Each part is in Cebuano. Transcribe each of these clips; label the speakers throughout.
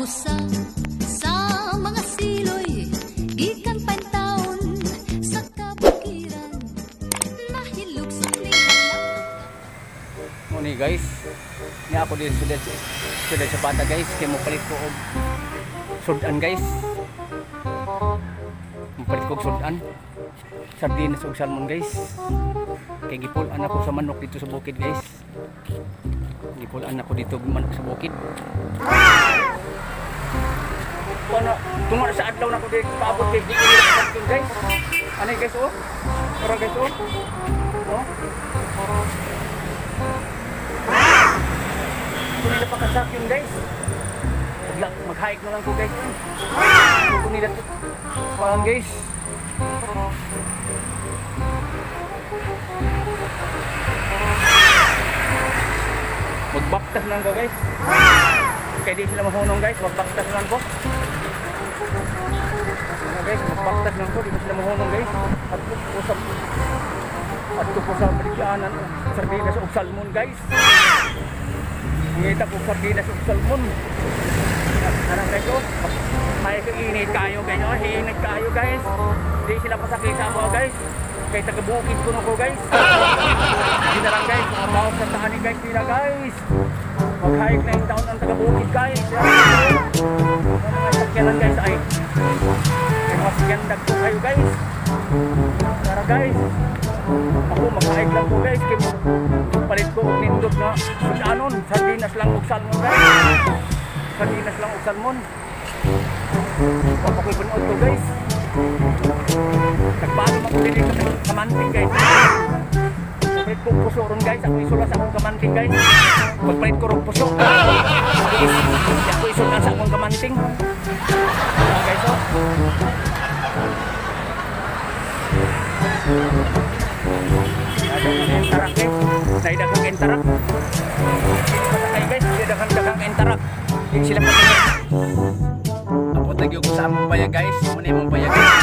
Speaker 1: Usa sa mga siloy gikan pa taon sa kabukiran nahilugsok ni halak.
Speaker 2: Muni guys, niya ako din sila sila sa bata guys, kay mo palit ko og sudan guys. Mo palit ko og sudan. Sardinas og salmon guys. Kay gipul-an ako sa manok dito sa bukid guys. Gipul-an ako dito og manok sa bukid. Ano, tungo sa adlaw na ko dito paabot kay di ko nila pasakyon guys. Ano guys oh? Tara guys oh. Oh. Kung nila pakasakyon guys. Bigla, mag-hike na lang ko guys. Kung nila parang guys. Magbaktas lang ko guys. Kaya di sila mahunong guys, magbaktas lang ko. Ano guys, magbaktas lang ko, di ko sila mahunong guys. At po sa at po sa baligyanan, sardinas ug salmon guys. Ngita ko sardinas ug salmon. Ano guys oh? Ay ko init kayo guys, oh, init kayo guys. Di sila pasakit sa ako guys. Kay taga bukid kuno ko guys. Di na lang guys, mga bawak sa tahanin guys nila guys. Mag-hike na yung taon ang taga bukid guys. Ang mga sakyanan guys ay ay mga sakyan ko kayo guys. Tara guys. Ako mag-hike lang ko guys kay palit ko og nindot nga sudanon, sardinas lang og salmon guys. Sardinas lang og salmon. Wa pa ko'y punood ko guys. Nagbago man ko dili sa kamanting guys. Palit ko puso ron guys. Ako isula sa akong kamanting guys. Pagpalit ko ron puso. Ako isula sa akong kamanting. Ayan, guys oh. Daghang entarak guys. Daghang entarak. Pasakay guys. Daghang daghang entarak. Di sila pasakay.
Speaker 3: Abot na gyud ko sa among payag guys. Muna imong payag guys.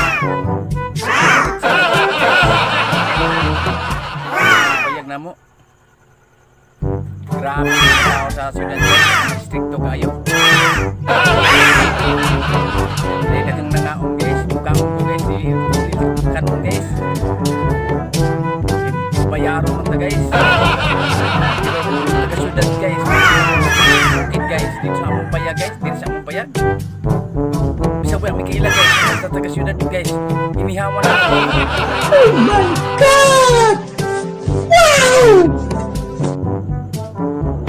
Speaker 3: Payag na mo. Grabe ang tao sa syudad guys. Stricto kayo. Hindi daghang nangaon guys. Mukaon ko guys. Di kanon guys. Bayaro man ta guys. Pero taga syudad guys. Bukid guys. Dito sa among payag guys. Dito sa among payag. Bisa ba may kaila guys. Basta taga syudad guys. Inihawan na.
Speaker 4: Oh my God! Wow!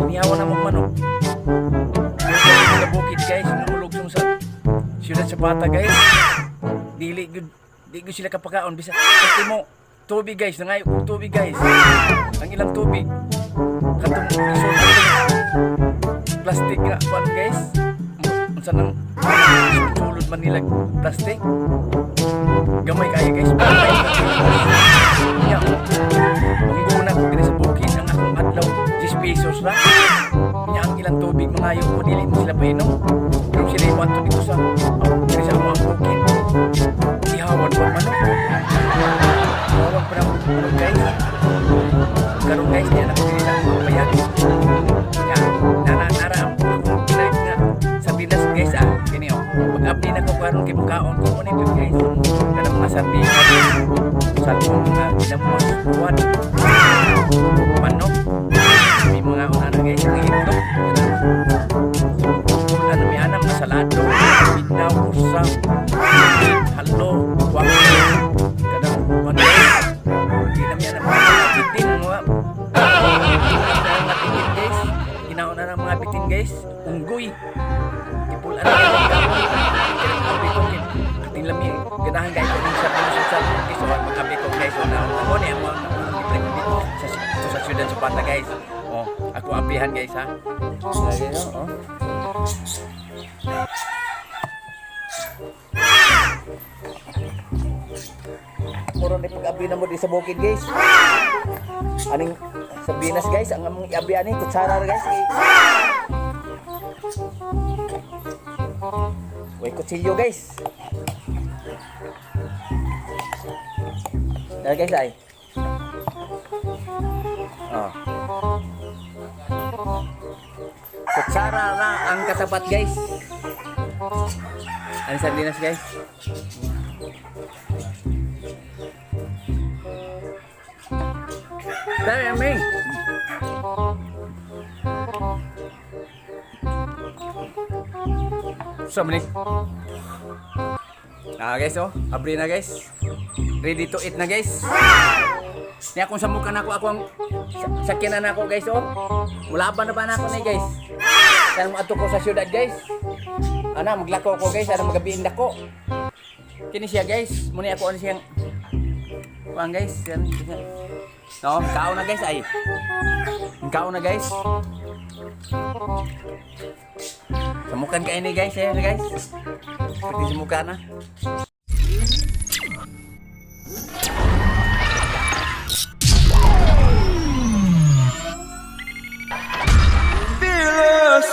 Speaker 3: Inihawan na mong manok. Taga bukid guys. Namulog sa syudad sa bata guys. Dili gud di gud sila kapakaon bisa ultimo tubig guys, nangayo og tubig guys. Ang ilang tubig katong isulod plastic nga kuan guys. Unsa nang sulod man nila plastic. Gamay kayo guys. Gamay. Nya, mangguna ko diri sa bukid ang akong adlaw 10 pesos ra. Nya ang ilang tubig mangayo ko dili mo sila painom. Pero sila ibato dito sa diri sa among bukid. Ihawan pa manok. Ihawan pa ng manok guys. Karon guys, niya na ko diri sa among payag. Ya, nara nara ang akong pinag nga sardinas guys ah. Kini oh. Pag-abli na ko karon kay mukaon ko mo nito guys. Kanang mga sardinas, salmon nga ginamos, buwan, manok. May mga una na guys, ang itlog. Ano may ana mga salado, binaw, usa, halo, kwak, kanang ano guys. Di na may ana mga bitin mga mga bitin guys. Ginaon na ng mga bitin guys. Unggoy. Tipulan na yung kaon. Kaya ko kating lami ganahan guys ko sa sa salmon guys. So magkabi ko guys. So na ako ni ang mga dito sa dito sa siyudad sa Pata guys. Oh, ako apihan guys ha. Lagi no, oh. Muro ni pag-abi na mo di sa bukid guys. Aning sardinas guys, ang among iabi ani kutsara ra guys. Way kutsilyo guys. Dahil guys ay. Oh. Kutsara ra ang katapat guys. Ano sardinas, guys? Dami, aming. So, mali. Ah, guys, oh. Abri na, guys. Ready to eat na, guys. Niya kung samukan ako, ako ang sakyanan ako, guys, oh. Mulaban na ba na ako na, guys? Sana mo ato ko sa syudad, guys. Ana, maglako ko, guys. Ana, magabiin dako. Kini siya, guys. Muna ako ano siyang kuan, guys. Yan, yan. No, kaon na, guys, ay. Kaon na, guys. Samukan kayo ni, guys, eh, guys. Pwede samukan na.
Speaker 5: Fearless.